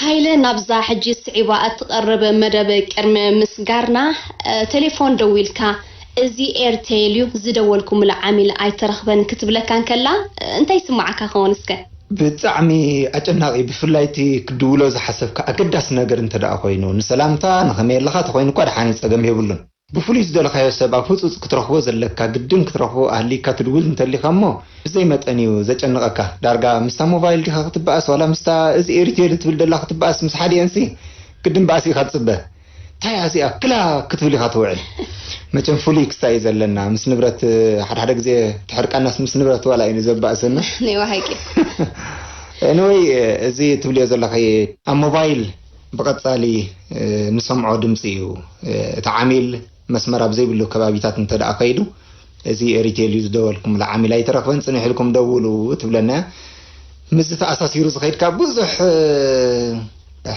ሃይለ፣ ናብዛ ሕጂ ስዒባ እትቐርብ መደብ ቅድሚ ምስጋርና፣ እ፣ ቴሌፎን ደዊልካ፣ "እዚ ኤርቴል እዩ፣ ዝደወልኩምሉ ዓሚል ኣይተረኽበን" ክትብለካ እንከላ፣ እ፣ እንታይ ይስምዓካ ክኸውን እስከ? ብጣዕሚ ኣጨናቒ፣ ብፍላይ እቲ ክትድውሎ ዝሓሰብካ ኣገዳሲ ነገር እንተ ደኣ ኮይኑ፣ ንሰላምታ፣ ንኸመይ ኣለኻ ተኾይኑ እኳ ደሓን እዩ፣ ጸገም የብሉን። ብፍሉይ ዝደለኻዮ ሰብ ኣብ ህጹጽ ክትረኽቦ ዘለካ፣ ግድን ክትረኽቦ ኣህሊካ ትድውል እንተሊኻ እሞ፣ ብዘይ መጠን እዩ ዘጨንቐካ። ዳርጋ ምስታ ሞባይል ዲኻ ክትበኣስ፣ ዋላ ምስታ እዚ ኤሪቴል እትብል ደላ ክትበኣስ፣ ምስ ሓዲኤንሲ ግድን ባእሲ ኢኻ ትጽበ። እንታይ እያ እዚኣ ክላ ክትብል ኢኻ ትውዕል። መቸም ፍሉይ ክስታይ እዩ ዘለና። ምስ ንብረት፣ ሓደ ሓደ ግዜ ትሕርቃናስ ምስ ንብረት ዋላ እዩ ዘባእሰና። ናይ ሓቂ። ኤኒወይ፣ እዚ ትብልዮ ዘለኺ ኣብ ሞባይል ብቐጻሊ፣ እ፣ ንሰምዖ ድምጺ እዩ። እ፣ እቲ ዓሚል መስመር ኣብ ዘይብሉ ከባቢታት እንተ ደኣ ከይዱ፣ እዚ ኤሪቴል እዩ ዝደወልኩምሉ ዓሚል ኣይተረኽበን፣ ጽኒሕ ኢልኩም ደውሉ ትብለና እያ። ምስዚ ተኣሳሲሩ ዝኸይድ ከኣ ብዙሕ፣ እ፣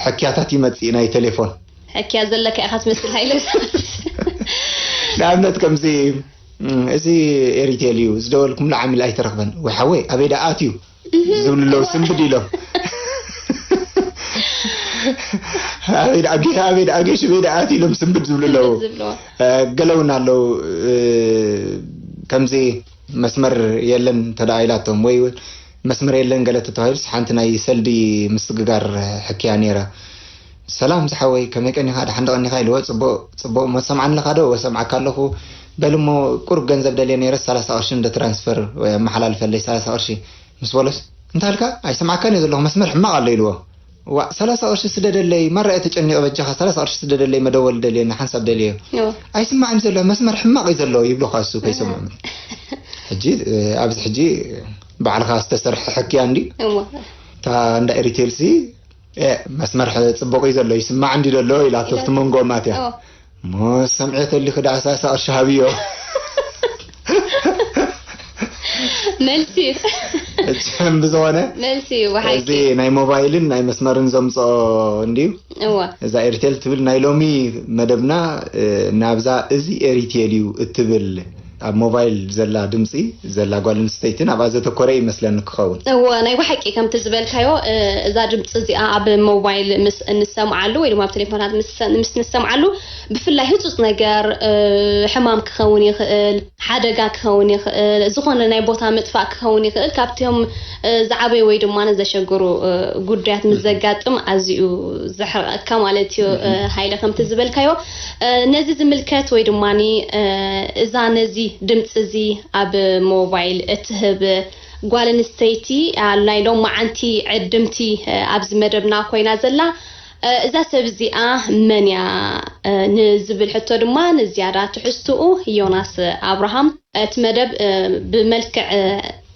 ሕክያታት ይመጽእ ናይ ቴሌፎን። ሕክያ ዘለካ ኢኻ ትመስል ሃይለ። ንኣብነት ከምዚ፣ እም፣ እዚ ኤሪቴል እዩ ዝደወልኩምሉ ዓሚል ኣይተረኽበን። ወይ ሓወይ፣ ኣበይ ደኣ ኣትዩ? ዝብሉ ኣለዉ፣ ስንብድ ኢሎም። ኣበይ ደኣ ጌ-፣ ኣበይ ደኣ ጌሽ፣ ኣበይ ደኣ ኣትዩ ኢሎም ስንብድ ዝብሉ ኣለዉ። ስንብድ ዝብሉ። እ፣ ገለ እውን ኣለዉ፣ እ፣ ከምዚ መስመር የለን እንተ ደኣ ኢላቶም፣ ወይ እውን መስመር የለን ገለ ተተባሂሉስ፣ ሓንቲ ናይ ሰልዲ ምስግጋር ሕክያ ነይራ። "ሰላም ዝሓወይ፣ ከመይ ቀኒኻ? ደሓን ዶ ቀኒኻ?" ኢልዎ። "ጽቡቕ፣ ጽቡቕ እሞ ትሰምዓኒ ኣለኻ ዶ?" "እወ፣ እሰምዓካ ኣለኹ። በል እሞ ቁሩብ ገንዘብ ደልየ ነይረ፣ ሰላሳ ቅርሺ እንደ ትራንስፈር ወይ ኣመሓላልፈለይ፣ ሰላሳ ቅርሺ" ምስ በሎስ፣ "እንታይ ኢልካ? ኣይሰምዓካን እየ ዘለኹ፣ መስመር ሕማቕ ኣሎ" ኢልዎ። "ዋእ፣ ሰላሳ ቅርሺ ስደደለይ፣ ማራ እየ ተጨኒቐ፣ በጃኻ ሰላሳ ቅርሺ ስደደለይ፣ መደወሊ ደልየኒ፣ ሓንሳብ ደልየዮ። እወ። ኣይስማዕን ዘሎ፣ መስመር ሕማቕ እዩ ዘሎ" ይብሎ ኸኣ እሱ ከይሰምዖም። ሕጂ፣ እ፣ ኣብዚ ሕጂ ባዕልኻ ዝተሰርሐ ሕክያ እንዲ። እወ። እታ እንዳ ኤሪቴልሲ፣ "ኤ፣ መስመር ሕ-፣ ጽቡቕ እዩ ዘሎ፣ ይስማዕ እንዲ ዘሎ" ኢላቶ፣ እወ። ኣብቲ መንጎኦም ኣትያ። እወ። "እሞ ሰምዕዮ ተሊኺ ደኣ ሰላሳ ቅርሺ ሃብዮ?" መልሲ። እቸም ብዝኾነ መልሲ እዩ፣ ብሓቂ። እዚ ናይ ሞባይልን ናይ መስመርን ዘምጽኦ እንድዩ። እወ። እዛ ኤሪቴል ትብል ናይ ሎሚ መደብና፣ እ፣ ናብዛ እዚ ኤሪቴል እዩ እትብል ኣብ ሞባይል ዘላ ድምጺ ዘላ ጓል ኣንስተይቲ ናብኣ ዘተኮረ ይመስለኒ ክኸውን። እወ፣ ናይ ብሓቂ ከምቲ ዝበልካዮ፣ እ፣ እዛ ድምጺ እዚኣ ኣብ ሞባይል ምስ እንሰምዓሉ ወይ ድማ ኣብ ቴሌፎናት ምስ፣ ምስ ንሰምዓሉ ብፍላይ ህጹጽ ነገር፣ እ፣ ሕማም ክኸውን ይኽእል፣ ሓደጋ ክኸውን ይኽእል፣ ዝኾነ ናይ ቦታ ምጥፋእ ክኸውን ይኽእል። ካብቶም፣ እ፣ ዝዓበዩ ወይ ድማ ንዘሸግሩ፣ እ፣ ጉዳያት ምስ ዘጋጥም ኣዝዩ ዘሕርቐካ ማለት እዩ። እ፣ ሃይለ ከምቲ ዝበልካዮ፣ እ፣ ነዚ ዝምልከት ወይ ድማኒ፣ እ፣ እዛ ነዚ ድምፂ እዚ ኣብ ሞባይል እትህብ ጓል ኣንስተይቲ፣ ኣ፣ ናይ ሎማዓንቲ ዕድምቲ፣ እ፣ ኣብዚ መደብና ኮይና ዘላ፣ እ፣ እዛ ሰብ እዚኣ መን እያ፣ እ፣ ንዝብል ሕቶ ድማ ንዝያዳ ትሕዝትኡ ዮናስ ኣብርሃም እቲ መደብ፣ እ፣ ብመልክዕ፣ እ፣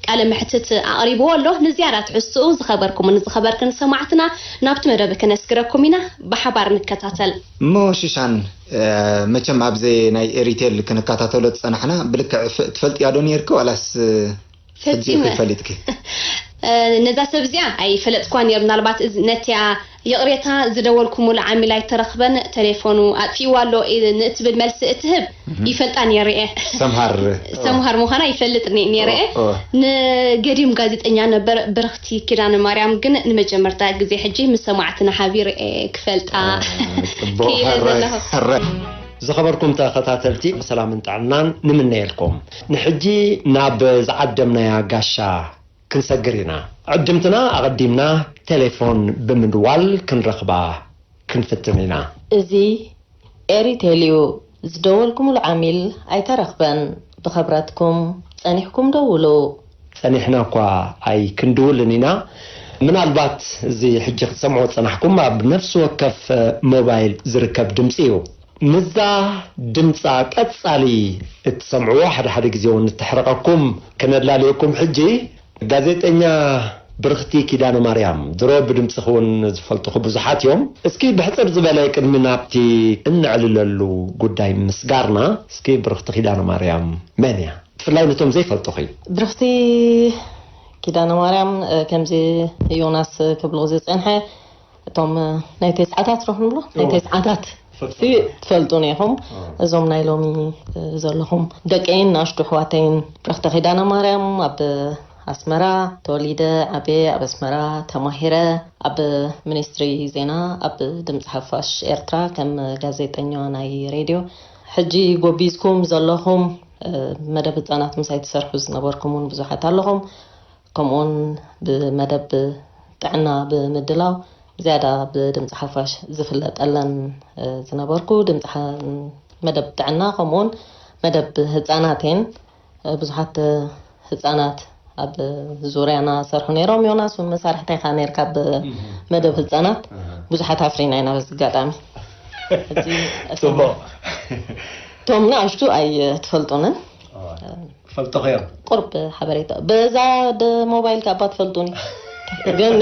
ቃለ መሕትት ኣቕሪብዎ ኣሎ። ንዝያዳ ትሕዝትኡ ዝኸበርኩምን ዝኸበርክን ሰማዕትና ናብቲ መደብ ክነስግረኩም ኢና። ብሓባር ንከታተል። እሞ ሽሻን፣ እ፣ መቸም ኣብዚ ናይ ኤሪቴል ክንከታተሎ ዝጸናሕና ብልክዕ ፍ-፣ ትፈልጥያ ዶ ነይርኪ ዋላስ፣ እ፣ ሕጂ ፈጺመ። ከይፈሊጥኪ? እ፣ ነዛ ሰብ እዚኣ ኣይፈለጥኳን እየ። ምናልባት እዚ ነቲያ ይቕሬታ ዝደወልኩሙሉ ዓሚል ኣይተረኽበን፣ ቴሌፎኑ ኣጥፊእዋ ኣሎ ኢ-፣ ንእትብል መልሲ እትህብ እህ። ይፈልጣ ነይረ እየ። ሰምሃር። ሰምሃር ምዃና ይፈልጥ ነ-፣ ነይረ እየ። ኦ፣ ኦ። ንገዲም ጋዜጠኛ ነበር ብርኽቲ ኪዳነ ማርያም ግን ንመጀመርታ ግዜ ሕጂ ምስ ሰማዕትና ሓቢረ እየ ክፈልጣ አ፣ ጽቡቕ። ክኢለ ሃራይ፣ ዘለኹ። ሃራይ። ዝኸበርኩም ተኸታተልቲ፣ ሰላምን ጥዕናን ንምነየልኩም። ንሕጂ ናብ ዝዓደምናያ ጋሻ ክንሰግር ኢና። ዕድምትና ኣቐዲምና ቴሌፎን ብምድዋል ክንረኽባ ክንፍትን ኢና። እዚ ኤሪቴል እዩ። ዝደወልኩምሉ ዓሚል ኣይተረኽበን። ብኸብረትኩም ጸኒሕኩም ደውሉ። ጸኒሕና እኳ ኣይክንድውልን ኢና። ምናልባት እዚ ሕጂ ክትሰምዖ ዝጸናሕኩም ኣብ ነፍሲ ወከፍ ሞባይል ዝርከብ ድምጺ እዩ። ምስዛ ድምጻ ቀጻሊ እትሰምዕዎ፣ ሓደ ሓደ ግዜ እውን እተሕርቐኩም ክነላልየኩም። ሕጂ ጋዜጠኛ ብርኽቲ ኪዳነ ማርያም፣ ድሮ ብድምጽኺ እውን ዝፈልጡኺ ብዙሓት እዮም። እስኪ ብሕጽር ዝበለ ቅድሚ ናብቲ እነዕልለሉ ጉዳይ ምስጋርና፣ እስኪ ብርኽቲ ኪዳነ ማርያም መን እያ? ብፍላይ ነቶም ዘይፈልጡኺ። ብርኽቲ ኪዳነ ማርያም፣ እ፣ ከምዚ ዮናስ ክብሎ ዝጸንሐ፣ እቶም ናይ ተስዓታት ዶ ክንብሎ ናይ ተስዓታት ትፈልጡ ኢኹም። እዞም ናይ ሎሚ ዘለኹም ደቀይን ንኣሽቱ ኣሕዋተይን ብረኽተ ኪዳነ ማርያም ኣብ ኣስመራ ተወሊደ ዓብየ፣ ኣብ ኣስመራ ተማሂረ፣ ኣብ ሚኒስትሪ ዜና ኣብ ድምፂ ሓፋሽ ኤርትራ ከም ጋዜጠኛ ናይ ሬድዮ። ሕጂ ጎቢዝኩም ዘለኹም መደብ ህፃናት ምሳይ ትሰርሑ ዝነበርኩም እውን ብዙሓት ኣለኹም። ከምኡውን ብመደብ ጥዕና ብምድላው ብዝያዳ ብድምፂ ሓፋሽ ዝፍለጠለን ዝነበርኩ ድምፂ መደብ ጥዕና ከምኡውን መደብ ህፃናት እየን። ብዙሓት ህፃናት ኣብ ዙርያና ሰርሑ ነይሮም። ዮናስ እውን መሳርሕታይ ኢኻ ነይርካ ኣብ መደብ ህፃናት። ብዙሓት ኣፍሪና ኢና በዚ ኣጋጣሚ። ሕጂ እቶም ጽቡቕ። እቶም ንኣሽቱ ኣይትፈልጡንን። ፈልጦ ኸዮም። ቁርብ ሓበሬታ በዛ ደ ሞባይል ካባ ትፈልጡኒ። ግን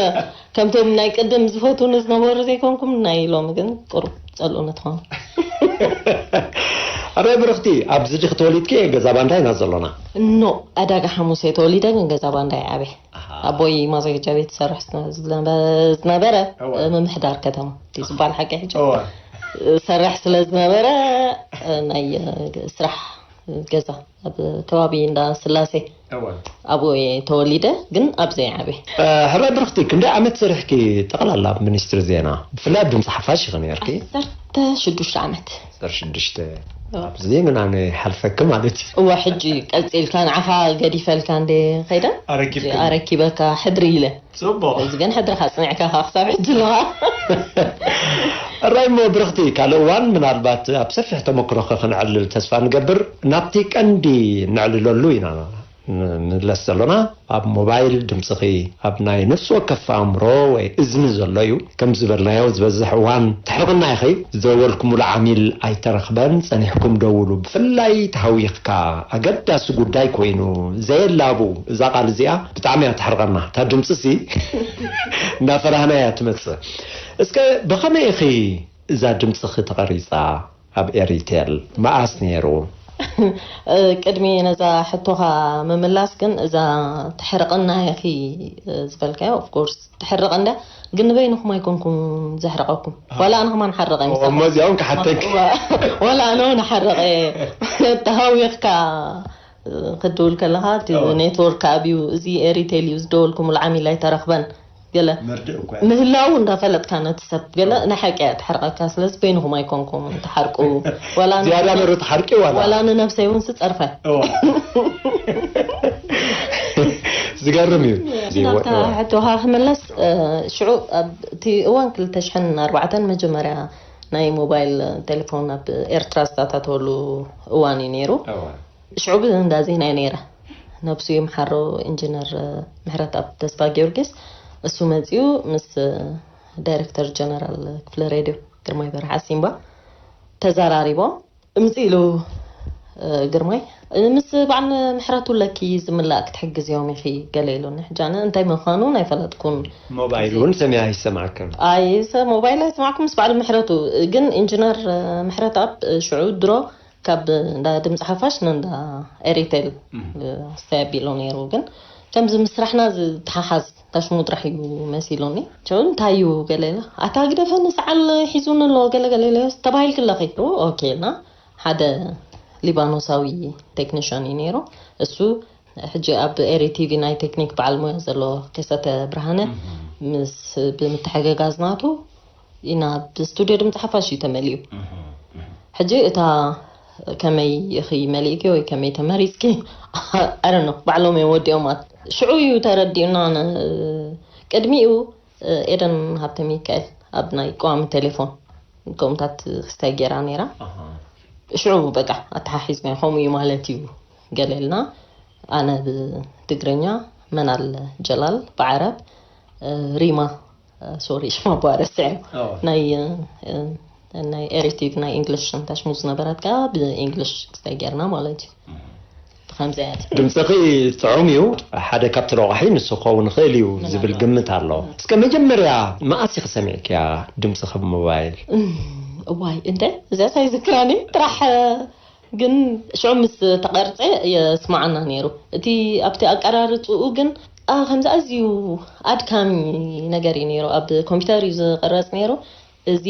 ከምቶም ናይ ቅድም ዝፈትውኒ ዝነበሩ ዘይኮንኩም ናይ ሎሚ ግን ቁርብ ጸልኡኒ ትኾኑ። ኣረ ብርኽቲ፣ ኣብዚ ዲኺ ተወሊድኪ? ገዛ ባንዳ ኢና ዘሎና። ኖ፣ ኣዳጋ ሓሙስ እየ ተወሊደ፣ ግን ገዛ ባንዳ እየ ዓብየ። ኣቦይ ማዘጋጃ ቤት ይሰርሕ ዝነ-፣ ዝነበ-፣ ዝነበረ እወ። ምምሕዳር ከተማ እቲ ዝበሃል ሓቂ ሕጂ እወ። ሰርሕ ስለ ዝነበረ ናይ ስራሕ ገዛ ኣብ ከባቢ እንዳ ስላሴ እወ። ኣብኡ እየ ተወሊደ፣ ግን ኣብዚ እየ ዓብየ። ሕራይ ብርኽቲ፣ ክንደይ ዓመት ሰሪሕኪ ጠቕላላ ኣብ ሚኒስትሪ ዜና? ብፍላይ ኣብ ድምፂ ሓፋሽ ኢኺ ነርኪ? ዓሰርተ ሽዱሽተ ዓመት። ዓሰርተ ሽዱሽተ። እወ። ኣብዚ ግን ኣነ ይሓልፈኪ ማለት እዩ። እወ፣ ሕጂ ቀፂልካ ንዓኻ ገዲፈልካ እንደ ኸይደ ኣረኪብክኒ። ኣረኪበካ ሕድሪ ኢለ። ጽቡቕ። እዚ ግን ሕድርኻ ጽኒዕካ ኸኣ ክሳብ ሕጂ ኣለኻ። ሕራይ እሞ ብርኽቲ፣ ካልእ እዋን ምናልባት ኣብ ሰፊሕ ተመክሮኺ ክንዕልል ተስፋ ንገብር። ናብቲ ቀንዲ ነዕልለሉ ኢና ንምለስ ዘሎና። ኣብ ሞባይል ድምጽኺ ኣብ ናይ ነፍሲ ወከፍ ኣእምሮ ወይ እዝኒ ዘሎ እዩ። ከም ዝበልናዮ ዝበዝሕ እዋን ትሕርቕና ኢኺ። ዝደወልኩምሉ ዓሚል ኣይተረኽበን፣ ጸኒሕኩም ደውሉ። ብፍላይ ተሃዊኽካ ኣገዳሲ ጉዳይ ኮይኑ ዘየላቡ፣ እዛ ቃል እዚኣ ብጣዕሚ እያ ተሕርቐና። እታ ድምፂ ሲ እናፈራህና እያ ትመፅእ። እስከ ብኸመይ ኢኺ እዛ ድምፅኺ ተቐሪፃ? ኣብ ኤሪቴል መኣስ ነይሩ? እ፣ ቅድሚ ነዛ ሕቶኻ ምምላስ ግን እዛ ተሕርቐና ኢኺ፣ እ፣ ዝበልካዮ፣ ኦፍኮርስ ተሕርቐ እንዳ፣ ግን ንበይንኹም ኣይኮንኩም ዘሕርቐኩም። ዋላ ኣነ ከማን ሓርቐ እሞ እዚኣ እውን ክሓተኪ። ዋላ ኣነ እውን ሓርቐ። ተሃዊኽካ፣ እ፣ ክትድውል ከለኻ እቲ እወ። ኔትወርክ ኣብዩ፣ እዚ ኤሪቴል እዩ፣ ዝደወልኩምሉ ዓሚል ኣይተረኽበን። ገለ መርድእ እኮ እያ። ምህላው እንዳፈለጥካ ነቲ ሰብ ገለ ናይ ሓቂ እያ ትሕርቐካ። ስለዚ በይንኹም ኣይኮንኩም ትሓርቁ። ዋላ ዝያዳ ን-፣ ነሩ ትሓርቂ ዋላ? ዋላ ንነብሰይ እውን ስጸርፈ። እዋ። ዝገርም እዩ። እዚ ናብታ ወ-፣ እዋ። ሕቶኻ ክምለስ፣ እ፣ ሽዑ ኣብ እቲ እዋን ክልተ ሽሕን ኣርባዕተን መጀመርያ ናይ ሞባይል ቴሌፎን ኣብ ኤርትራ ዝተኣታተወሉ እዋን እዩ ነይሩ። እዋ። ሽዑ ብእንዳ ዜና እየ ነይረ። ነብሱ ይምሓሮ ኢንጂነር ምሕረተኣብ ተስፋ ጊዮርጊስ፣ እሱ መጺኡ ምስ ዳይሬክተር ጀነራል ክፍለ ሬድዮ ግርማይ በርሀ ዓሲምባ ተዘራሪቦም። እምጽእ ኢሉ፣ እ፣ ግርማይ፣ ምስ በዓል ምሕረቱ ለኪ ዝምላእ ክትሕግዝዮም ኢኺ ገለ ኢሉኒ። ሕጂ ኣነ እንታይ ምዃኑ ኣይፈለጥኩን። ሞባይል እውን ሰሚዓ ኣይሰማዕክን። ኣይ፣ ሰ-፣ ሞባይል ኣይሰማዕኩ ምስ በዓል ምሕረቱ። ግን ኢንጂነር፣ እ፣ ምሕረተኣብ፣ እ፣ ሽዑ ድሮ ካብ እንዳ ድምፂ ሓፋሽ ንእንዳ ኤሪቴል፣ እም። እ፣ ኣስተይ ኣቢሉ ነይሩ። ግን ከምዚ ምስ ስራሕና ዝተሓሓዝ ታሽሙ ጥራሕ እዩ መሲሉኒ። ሸው እንታይ እዩ ገለ ኢለ፣ "ኣታ ግደፈኒ ሰዓል ሒዙኒ ኣሎ ገለ ገለ" ኢለ ተባሂልኪ ኣለኺ። ኦ፣ ኦኬ ኢልና ሓደ ሊባኖሳዊ ቴክኒሽያን እዩ ነይሩ። እሱ ሕጂ ኣብ ኤሪ ቲቪ ናይ ቴክኒክ በዓል ሞያ ዘሎ ከሰተ ብርሃነ እም። ምስ፣ ብምትሕግጋዝ ናቱ ኢና ብስቱድዮ ድምፂ ሓፋሽ እዩ ተመሊኡ። እህ፣ እህ። ሕጂ እታ ከመይ ኢኺ መሊእኪ ወይ ከመይ ተመሪጽኪ? I don't know፣ ባዕሎም እዮም ወዲኦማ። ሽዑ እዩ ተረዲኡና። ን-፣ ቅድሚኡ፣ እ፣ ኤደን ሃብተ ሚካኤል ኣብ ናይ ቀዋሚ ቴሌፎን ከምኡታት ክስታይ ገይራ ነይራ። ኣሃ። ሽዑ በቃ ኣተሓሒዝና ከምኡ እዩ ማለት እዩ ገለ ኢልና። ኣነ ብትግርኛ፣ መናል ጀላል ብዓረብ፣ እ፣ ሪማ ሶሪ፣ ሽማ እኳ ረሲዐ። ኣዎ። ናይ፣ እ፣ ናይ ኤሪቲቪ ናይ ኢንግሊሽ እንታሽሙ ዝነበረት ከኣ ብኢንግሊሽ ክስታይ ጌርና ማለት እዩ። እም። ብኸምዚ እያ። ድምፅኺ ጥዑም እዩ። ሓደ ካብቲ ረቋሒ ንሱ ክኸውን ይኽእል እዩ ዝብል ምናልባት። ግምት ኣሎ። እስከ መጀመርያ መኣስ ኢኺ ሰሚዕክያ ድምፅኺ ብሞባይል? እም፣ እዋይ፣ እንደ እዚኣስ ኣይዝክራን እዩ። ጥራሕ፣ እ፣ ግን ሽዑ ምስ ተቐርጸ የስማዓና ነይሩ። እቲ ኣብቲ ኣቀራርጽኡ ግን ከምዚ ኣዝዩ ኣድካሚ ነገር እዩ ነይሩ። ኣብ ኮምፒውተር እዩ ዝቕረጽ ነይሩ። እዚ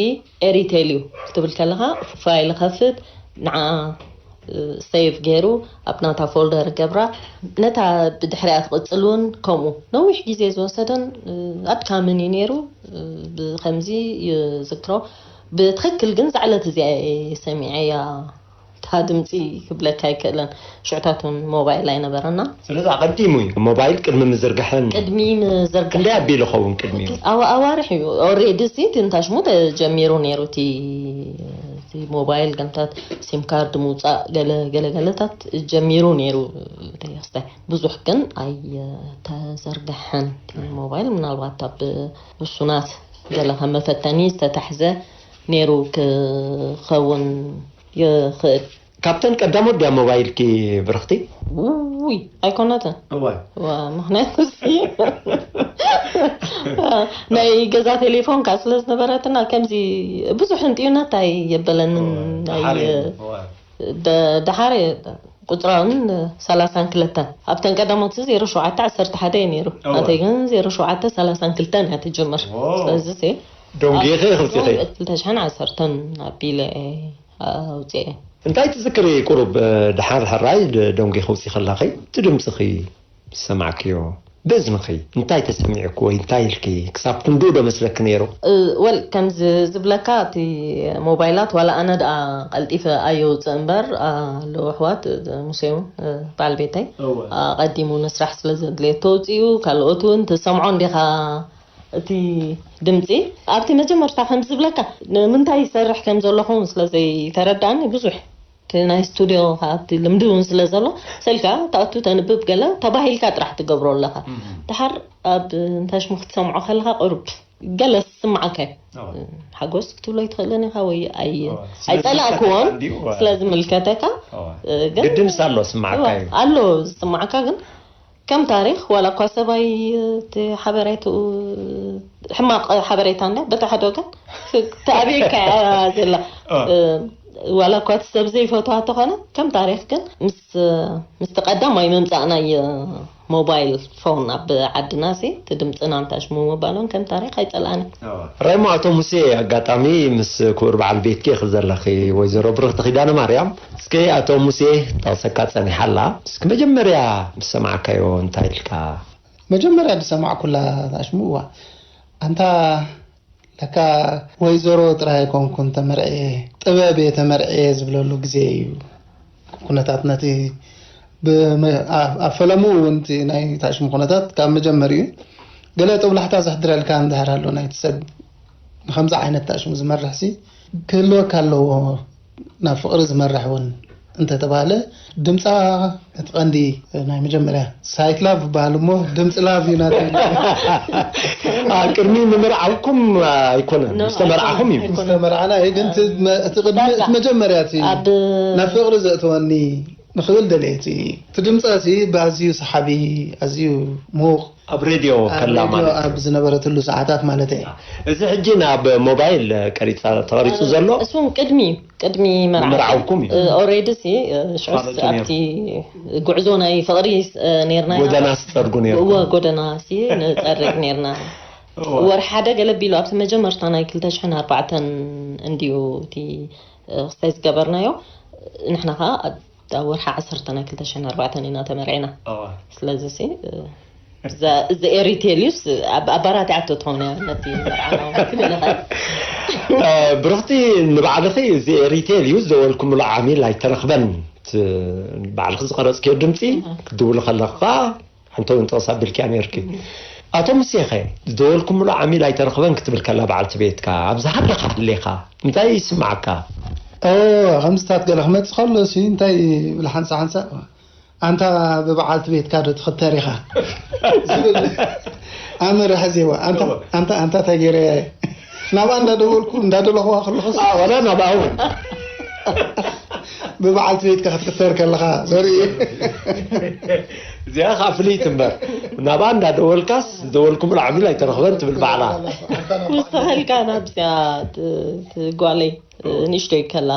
ኤሪቴል እዩ ክትብል ከለኻ፣ ፋይል ከፍት፣ ንዓ ሴቭ ገይሩ ኣብ ናታ ፎልደር ገብራ። ነታ ብድሕሪኣ ትቕጽል እውን ከምኡ ነዊሕ ግዜ ዝወሰደን ኣድካምን እዩ ነይሩ። ብከምዚ ይዝክሮ። ብትኽክል ግን ዛዕለት እዚኣ እየ ሰሚዐያ። እታ ድምፂ ክብለካ ኣይክእልን። ሽዕታት እውን ሞባይል ኣይነበረና። ስለዚ ኣቐዲሙ እዩ፣ ሞባይል ቅድሚ ምዝርግሐን። ቅድሚ ምዝርግሐን። ክንደይ ኣቢሉ ኸውን ቅድሚኡ? ኣዋርሕ እዩ። ኦሬዲ ሲ ትንታሽሙ ተጀሚሩ ነይሩ። እቲ ሞባይል ገንታት ሲም ካርድ ምውፃእ ገለ ገለታት ጀሚሩ ነይሩ። ተክስታይ ብዙሕ ግን ኣይተዘርግሐን። ሞባይል ምናልባት ኣብ ውሱናት ገለ ከም መፈተኒ ዝተታሕዘ ነይሩ ክኸውን ይኽእል። ካብተን ቀዳሞት ድያ ሞባይልኪ ብርኽቲ? ውይ ኣይኮነትን። ምክንያቱ ናይ ገዛ ቴሌፎን ካ ስለ ዝነበረትና ከምዚ ብዙሕ እንጥዩነት ኣይየበለንን። ደሓር ቁፅራውን ሰላሳን ክልተን ኣብተን ቀዳሞት ዜሮ ሸውዓተ ዓሰርተ ሓደ እዩ ነይሩ። ናተይ ግን ዜሮ ሸውዓተ ሰላሳን ክልተን እያ ትጅምር። ስለዚ ዶንጌኸ ክልተ ሽሕን ዓሰርተን ኣቢለ ኣውፅኤ። እንታይ ትዝክሪ? ቁሩብ ድሓር ሕራይ ደንጉ ክውፂ ከላኺ እቲ ድምፅኺ ዝሰማዕክዮ ብእዝንኺ እንታይ ተሰሚዕኩ ወይ እንታይ ኢልኪ? ክሳብ ክንድኡ ዶ መስለኪ ነይሩ? ወል ከምዚ ዝብለካ እቲ ሞባይላት ዋላ ኣነ ደኣ ቀልጢፈ ኣየውፅእ እምበር ኣለዉ ኣሕዋት ሙሴ እውን በዓል ቤተይ ኣቐዲሙ ንስራሕ ስለ ዘድልየ ተውፅኡ ካልኦት እውን ትሰምዖ እንዲኻ እቲ ድምፂ ኣብቲ መጀመርታ ከም ዝብለካ ንምንታይ ይሰርሕ ከም ዘለኹ ስለ ዘይተረዳእኒ ብዙሕ እቲ ናይ ስቱድዮ ካብቲ ልምዲ እውን ስለ ዘሎ ሰልካ ተኣቱ ተንብብ ገለ ተባሂልካ ጥራሕ ትገብሮ ኣለካ። ድሓር ኣብ እንታይ ሽሙ ክትሰምዖ ከለካ ቅሩብ ገለ ዝስምዓካ እዩ። ሓጎስ ክትብሎ ይትኽእልን ኢኻ ወይ ኣይፀላእክዎን ስለ ዝምልከተካ ግን ግድንስ ኣሎ ስማዕካ እዩ ኣሎ ዝስማዕካ ግን ከም ታሪኽ ዋላ እኳ ሰብኣይ እቲ ሓበሬትኡ ሕማቕ ሓበሬታ እንዳ በቲ ሓደ ወገን ተኣብየካ እያ ዘላ ዋላ እኳ እቲ ሰብ ዘይፈትዋ ተኾነ ከም ታሪኽ ግን ምስ ምስቲ ቀዳማይ ምምፃእናይ ሞባይል ፎን ኣብ ዓድና ሲ እቲ ድምፅና እንታሽሙ ምባሎም ከም ታሪኽ ኣይፀልኣኒ። ራይሞ ኣቶ ሙሴ ኣጋጣሚ ምስ ክቡር በዓል ቤትኪ ኢኺ ዘለኺ ወይዘሮ ብርኽቲ ኪዳነ ማርያም እስከ ኣቶ ሙሴ ጠቕሰካ ጸኒሓ ኣላ እስኪ መጀመርያ ምስ ሰማዕካዮ እንታይ ኢልካ? መጀመርያ ዝሰማዕኩላ ታሽሙ እዋ ኣንታ ለካ ወይዘሮ ጥራይ ኣይኮንኩን ተመርዕየ ጥበብ እየ ተመርዕየ ዝብለሉ ግዜ እዩ። ኩነታት ነቲ ኣብ ፈለምኡ እውን እቲ ናይ ታሽሙ ኩነታት ካብ መጀመሪኡ ገለ ጦብላሕታ ዘሕድረልካ እንድሕር ኣሎ ናይቲ ሰብ ንከምዚ ዓይነት ታሽሙ ዝመርሕ ሲ ክህልወካ ኣለዎ ናብ ፍቕሪ ዝመርሕ እውን እንተተባህለ ድምፃ እቲ ቀንዲ ናይ መጀመርያ ሳይት ላቭ ዝበሃል እሞ ድምፂ ላቭ እዩ ናተይ ቅድሚ ምምርዓውኩም ኣይኮነን ምስ ተመርዓኹም እዩ ምስ ተመርዓና እዩ ግን እቲ ቅድሚ እቲ መጀመርያ እቲ ናብ ፍቕሪ ዘእተወኒ ንኽብል ደልየ እቲ እቲ ድምፃ እቲ ብኣዝዩ ሰሓቢ ኣዝዩ ምዉቕ ኣብ ሬድዮ ከላ ማለት ኣብ ዝነበረትሉ ሰዓታት ማለት እየ። እዚ ሕጂ ናብ ሞባይል ቀሪፃ ተቐሪፁ ዘሎ እሱ ቅድሚ እዩ። ቅድሚ ምርዓውኩም እዩ። ኦሬዲ ሲ ሽዑስ ኣብቲ ጉዕዞ ናይ ፍቕሪ ነርና ጎደና ስፀርጉ ነርኩም። እወ ጎደና ሲ ንፀርግ ነርና። ወርሒ ሓደ ገለ ቢሉ ኣብቲ መጀመርታ ናይ ክልተ ሽሕን ኣርባዕተን እንድዩ እቲ ክስታይ ዝገበርናዮ። ንሕና ከዓ ኣብ ወርሒ ዓሰርተ ናይ ክልተ ሽሕን ኣርባዕተን ኢና ተመርዒና። ስለዚ ሲ እዚ ኤሪቴል ዩስ ኣባራቲዓቶ ትኸውን እያ ነቲ መርዓና ክብል እኽእል። ብርኽቲ ንባዕልኺ እዚ ኤሪቴል ዩ ዝደወልኩምሉ ዓሚል ኣይተረኽበን ባዕልኺ ዝቐረፅክዮ ድምፂ ክትድውሊ ከለኹ ከዓ ሓንቲ እውን ጥቕስ ኣቢልክያ ነይርኪ ኣቶ ሙሴኸ ዝደወልኩምሉ ዓሚል ኣይተረኽበን ክትብል ከላ በዓልቲ ቤትካ ኣብ ዝሃለኻ ሃሌኻ እንታይ ይስማዓካ ከምዝታት ገለ ክመፅእ ከሎ ሲ እንታይ ይብል ሓንሳ ሓንሳ ኣንታ ብበዓልቲ ቤትካ ዶ ትኽተር ኢኻ ዝብል ኣመረ ሕዜዋ ኣንታ ኣንታ ኣንታ እንታይ ገይረያ እየ ናብኣ እንዳደወልኩ እንዳደለኹዋ ከለኹስ ዋላ ናብኣ እውን ብበዓልቲ ቤትካ ክትክተር ከለኻ ዘርኢ እዚኣ ከዓ ፍልይቲ እምበር ናብኣ እንዳደወልካስ ዝደወልኩምሉ ዓሚል ኣይተረኽበን ትብል ባዕላ ምስ ተኸልካ ናብዚኣ ጓለይ ንእሽቶይ ከላ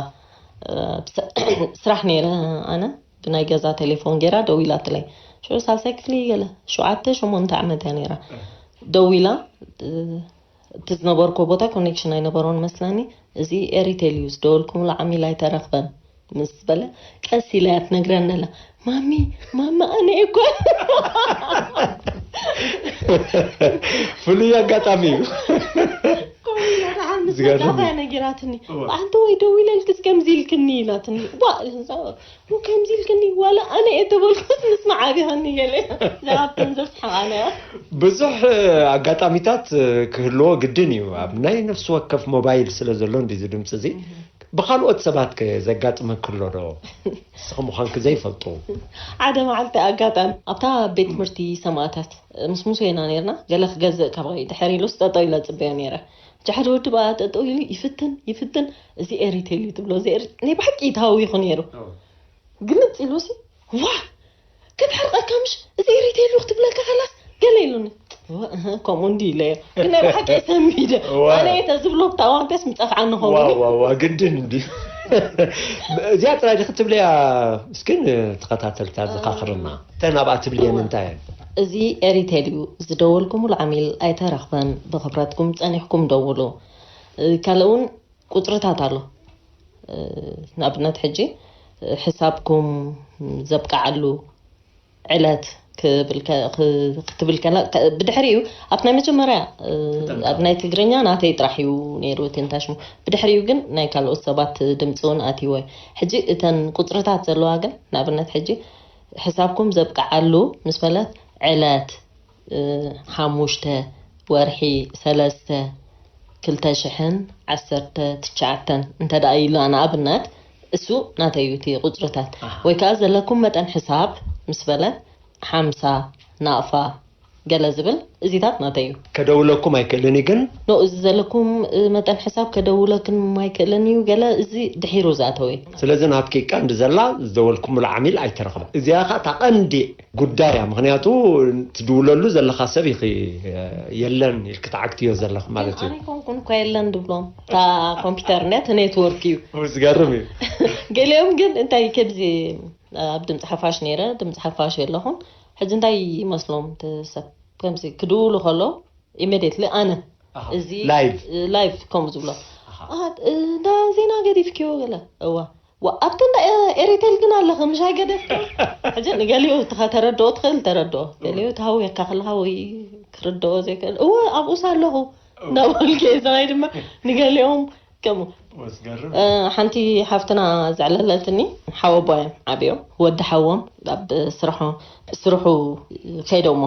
ስራሕ ነይረ ኣነ ብናይ ገዛ ቴሌፎን ገይራ ደዊላትለይ ሽዑ ሳልሳይ ክፍሊ ገለ ሸውዓተ ሸሞንተ ዓመት እያ ነይራ። ደዊላ፣ እ፣ እቲ ዝነበርኩ ቦታ ኮኔክሽን ኣይነበሮን መስለኒ። "እዚ ኤሪቴል እዩ፣ ዝደወልኩምሉ ዓሚል ኣይተረኽበን" ምስ በለ፣ ቀስ ኢላ እያ ትነግረኒ ኣላ። "ማሚ፣ ማማ፣ ኣነ እኮ" ፍሉይ ኣጋጣሚ እዩ። ከምኡ ኢላ ደሓር ምስ ዝገርም መጣኻ እዩ። እያ ነጊራትኒ። "ኣንቲ ወይ ደዊለልክስ ከምዚ ኢልክኒ?" ኢላትኒ። "ዋ፣ ከምዚ ኢልክኒ ዋላ ኣነ እየ ተበልኩስ ምስማዕ ኣቢኸኒ" ገለ። እዛ ካብተን ዘስሕቓ ነያ። ብዙሕ ኣጋጣሚታት ክህልዎ ግድን እዩ። ኣብ ናይ ነፍሲ ወከፍ ሞባይል ስለ ዘሎ እንዲ እዚ ድምፂ እዚ ብኻልኦት ሰባት ከ ዘጋጥመኪ ኣሎ ዶ? ንስኺ ምዃንኪ ዘይፈልጡ። ሓደ መዓልቲ ኣጋጣሚ ኣብታ ቤት ትምህርቲ ሰማእታት ምስ ሙሴ ኢና ነርና። ገለ ክገዝእ ካባይ ድሕር ኢሉስ ጠጠው ኢለ ጽበዮ ነይረ። ጃሕዲ ወዲ በኣ ጠጠው ኢሉ ይፍትን ይፍትን፣ "እዚ ኤሪቴል እዩ" ትብሎ፣ "እዚ ኤሪ-" ናይ ብሓቂ ተሃዊኹ ነይሩ። ግልጽ ኢሉ ሲ፣ "ዋ፣ ክትሕርቀካ ምሽ፣ እዚ ኤሪቴል እዩ ክትብለካ ከላስ" ገለ ኢሉኒ። "እወ፣ እህ፣ ከምኡ እንዲ" ኢለዮ። ግን ናይ ብሓቂ እየ ሰንቢደ። ዋ። ኣነ እየ ተዝብሎ ብታ እዋን ቴስ ምጸፍዓኒ ዋ ኸውን። ዋ ዋ፣ ግድን እንዲ እዚኣ ጥራይ ዲኺ ትብልያ? እስኪ ንተኸታተልታ ዘኻኽርና። እተን ኣብኣ ትብልየን እንታይ እየን? "እዚ ኤሪቴል እዩ፣ ዝደወልኩምሉ ዓሚል ኣይተረኽበን፣ ብኽብረትኩም ጸኒሕኩም ደውሉ" እ፣ ካልእ እውን ቁጽርታት ኣሎ። እ፣ ንኣብነት ሕጂ፣ እ፣ ሕሳብኩም ዘብቅዓሉ ዕለት ክብል ከ-፣ ክ-፣ ክትብል ከላ፣ ከ-፣ ብድሕሪኡ ኣብቲ ናይ መጀመርያ፣ እ፣ ኣብ ናይ ትግርኛ ናተይ ጥራሕ እዩ ነይሩ እቲ እንታይ ሽሙ። ብድሕሪኡ ግን ናይ ካልኦት ሰባት ድምፂ እውን ኣትይዎ እዩ። ሕጂ እተን ቁጽርታት ዘለዋ ግን ንኣብነት ሕጂ ሕሳብኩም ዘብቅዓሉ ምስ በለት ዕለት፣ እ፣ ሓሙሽተ ወርሒ ሰለስተ ክልተ ሽሕን ዓሰርተ ትሽዓተን እንተ ደኣ ኢሉ ንኣብነት፣ እሱ ናተይ እዩ እቲ ቁጽርታት። ወይ ከኣ ዘለኩም መጠን ሕሳብ ምስ በለ ሓምሳ ናቕፋ ገለ ዝብል እዚታት ናተይ እዩ። ከደውለኩም ኣይክእልን እዩ ግን? ኖ፣ እዚ ዘለኩም፣ እ፣ መጠን ሕሳብ ከደውለክን ኣይክእልን እዩ ገለ፣ እዚ ድሒሩ ዝኣተወ እዩ። ስለዚ ናትኪ ቀንዲ ዘላ ዝደወልኩምሉ ዓሚል ኣይተረኽበን። እዚኣ ኸኣ እታ ቀንዲ ጉዳይ እያ። ምኽንያቱ ትድውለሉ ዘለኻ ሰብ ኢኺ የለን ኢልኪ ትዓግትዮ ዘለኺ ማለት እዩ። ኣነ ኣይኮንኩን እኳ የለን ድብሎም። እታ ኮምፒውተር እንድያ እቲ ኔትወርክ እዩ። ዝገርም እዩ። ገሊኦም ግን እንታይ ከምዚ ኣብ ድምፂ ሓፋሽ ነይረ፣ ድምፂ ሓፋሽ የለኹን። ሕጂ እንታይ ይመስሎም እቲ ሰብ ከምዚ ክድውሉ ከሎ ኢሜድየትሊ ኣነ እዚ ላይቭ ከምኡ ዝብሎ። "ኣ፣ እንዳ ዜና ገዲፍክዮ?" ገለ። "እዋ። ዋ፣ ኣብቲ እንዳ ኤሪቴል ግን ኣለኺ፣ ምሽ ኣይገደፍክዮ?" ሕጂ ንገሊኡ ተረድኦ ትኽእል፣ ተረድኦ። ገሊኡ ተሃውየካ ከለኻ ወይ ክርድኦ ዘይክእል፣ "እወ፣ ኣብኡስ ኣለኹ" እንዳበልኩ እየ። ዝራይ ድማ ንገሊኦም ከምኡ። እ፣ ሓንቲ ሓፍትና ዘዕለለትኒ፣ ሓወቦ እዮም ዓብዮም፣ ወዲ ሓዎም ኣብ ስርሖ-፣ ስርሑ ከይዶሞ።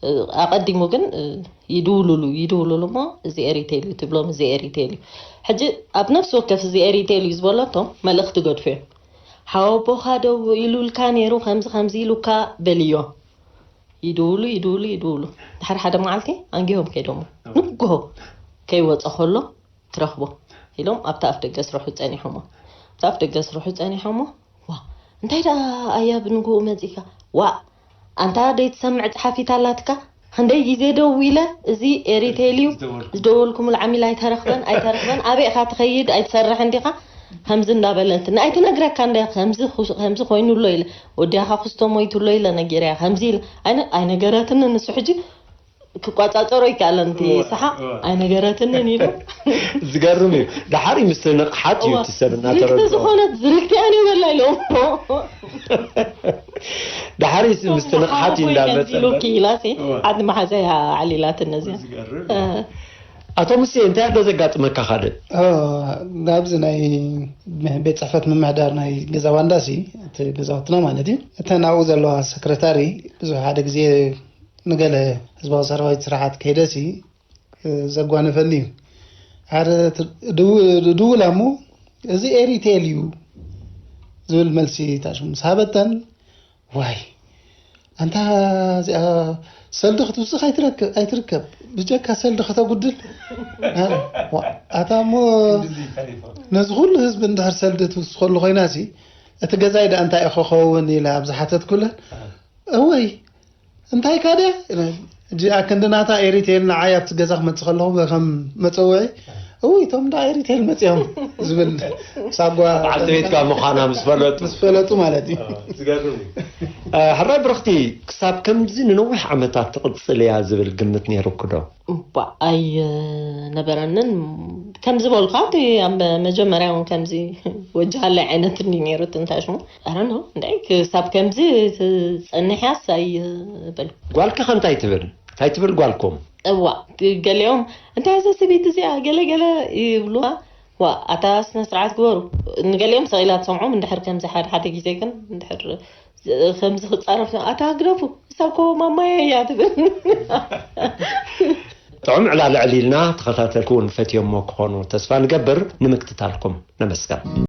እ፣ ኣቐዲሙ ግን፣ እ፣ ይድውሉሉ፣ ይድውሉሉ እሞ፣ "እዚ ኤሪቴል እዩ" ትብሎም፣ "እዚ ኤሪቴል እዩ።" ሕጂ ኣብ ነፍሲ ወከፍ "እዚ ኤሪቴል እዩ" ዝበለቶ መልእኽቲ ገድፉ እዮም። "ሓወቦኻ ደው ኢሉልካ ነይሩ፣ ከምዚ ከምዚ ኢሉካ" በልዮ። ይድውሉ፣ ይድውሉ፣ ይድውሉ። ድሓር ሓደ መዓልቲ ኣንጊሆም ከይዶሞ። ንግሆ ከይወጸ ከሎ ትረኽቦ ኢሎም ኣብቲ ኣፍ ደገ ስርሑ ጸኒሖሞ። ኣብቲ ኣፍ ደገ ስርሑ ጸኒሖሞ፣ "ዋ፣ እንታይ ደኣ ኣያ ብንግሆኡ መጺእካ?" "ዋ፣ ኣንታ ደይትሰምዕ ጸሓፊት ኣላትካ? ክንደይ ግዜ ደዊለ፣ እዚ ኤሪቴል እዩ፣ ዝደወልኩምሉ ዓሚል ኣይተረኽበን፣ ኣይተረኽበን፣ ኣበይ ኢኻ ትኸይድ፣ ኣይትሰርሕን ዲኻ?" ከምዚ እንዳበለትኒ፣ "ኣይትነግረካ እንደ ከምዚ ኩ-፣ ከምዚ ኮይኑ ኣሎ" ኢለ፣ "ወዲያኻ ክስቶ ሞይቱ ኣሎ" ኢለ ነጊረያ፣ ከምዚ ኢለ፣ ኣይነ-፣ ኣይነገረትንን። ንሱ ሕጂ ክቋጻጸሮ ይከኣለን እቲ ሰሓቕ፣ ኣይነገረትንን ኢሉ። ዝገርም እዩ። ደሓር እዩ ምስቲ ንቕሓት እዩ እቲ ሰብ እናተረድኦ። ዝርግቲ ዝኾነት ዝርግቲ እያ ነይበላ ኢሎም። ደሓር እዩ ምስቲ ንቕሓት እዩ እንዳመጸ። ኢሉኪ ኢላሲ፣ ዓዲ መሓዘያ ዓሊላትኒ እዚኣ። ዝገርም እዩ። እ። ኣቶ ሙሴ፣ እንታይ ኣሎ ዘጋጥመካ ካልእ? እ፣ ናብዚ ናይ ቤት ጽሕፈት ምምሕዳር ናይ ገዛ ባንዳሲ፣ እቲ ገዛውትና ማለት እዩ፣ እተን ኣብኡ ዘለዋ ሰክረታሪ ብዙሕ ሓደ ግዜ ንገለ ህዝባዊ ሰራዊት ስራሓት ከይደሲ ዘጓነፈኒ እዩ። ሓደ ድውላ እሞ፣ "እዚ ኤሪቴል እዩ" ዝብል መልሲ ታሽሙ ምስ ሃበተን፣ "ዋይ፣ ኣንታ እዚኣ ሰልዲ ክትውስኽ ኣይትረክ-፣ ኣይትርከብ፣ ብጀካ ሰልዲ ከተጉድል?" ዋ፣ ኣታ እሞ ነዚ ኩሉ ህዝቢ እንድሕር ሰልዲ ትውስኸሉ ኮይናሲ፣ እቲ ገዛይ ደኣ እንታይ እዩ ክኸውን ኢለ ኣብ ዝሓተትኩለን፣ "እወይ፣ እንታይ ካደ?" ሕጂ ኣክንዲ ናታ ኤሪቴል ንዓይ ኣብቲ ገዛ ክመጽእ ከለኹ ከም መጸውዒ፣ እውይ፣ እቶም እንዳ ኤሪቴል መጺኦም ዝብል ሳጓ በዓልቲ ቤትካ ምዃና ምስ ፈለጡ። ምስ ፈለጡ ማለት እዩ። ዝገርም እዩ። ሕራይ ብርኽቲ፣ ክሳብ ከምዚ ንነዊሕ ዓመታት ትቕጽል እያ ዝብል ግምት ነይሩኩ ዶ? እባ ኣይነበረንን። ከምዚ በልካ እቲ ኣብ መጀመርያ እውን ከምዚ ወጃሃለይ ዓይነት እንዲ ነይሩ ትንታሽሙ ኣረኖ እንታይ ክሳብ ከምዚ ትጸንሕያስ ኣይበል። ጓልኪ ከ እንታይ ትብል? እንታይ ትብል ጓልኩም? እዋ፣ ገሊኦም እንታይ እዛ ሰበይቲ እዚኣ ገለ ገለ ይብሉዋ። ዋ ኣታ ስነ ስርዓት ግበሩ። ንገሊኦም ሰቂላ ትሰምዖም እንድሕር ከምዚ ሓደ ሓደ ግዜ ግን እንድሕር ከምዚ ክጻረፍ ኣታ ግደፉ፣ እሳ እኮ ማማየ እያ ትብል። ጥዑም ዕላል ዕሊልና፣ ተኸታተልቲ እውን ፈትዮሞ ክኾኑ ተስፋ ንገብር። ንምክትታልኩም ነመስገን።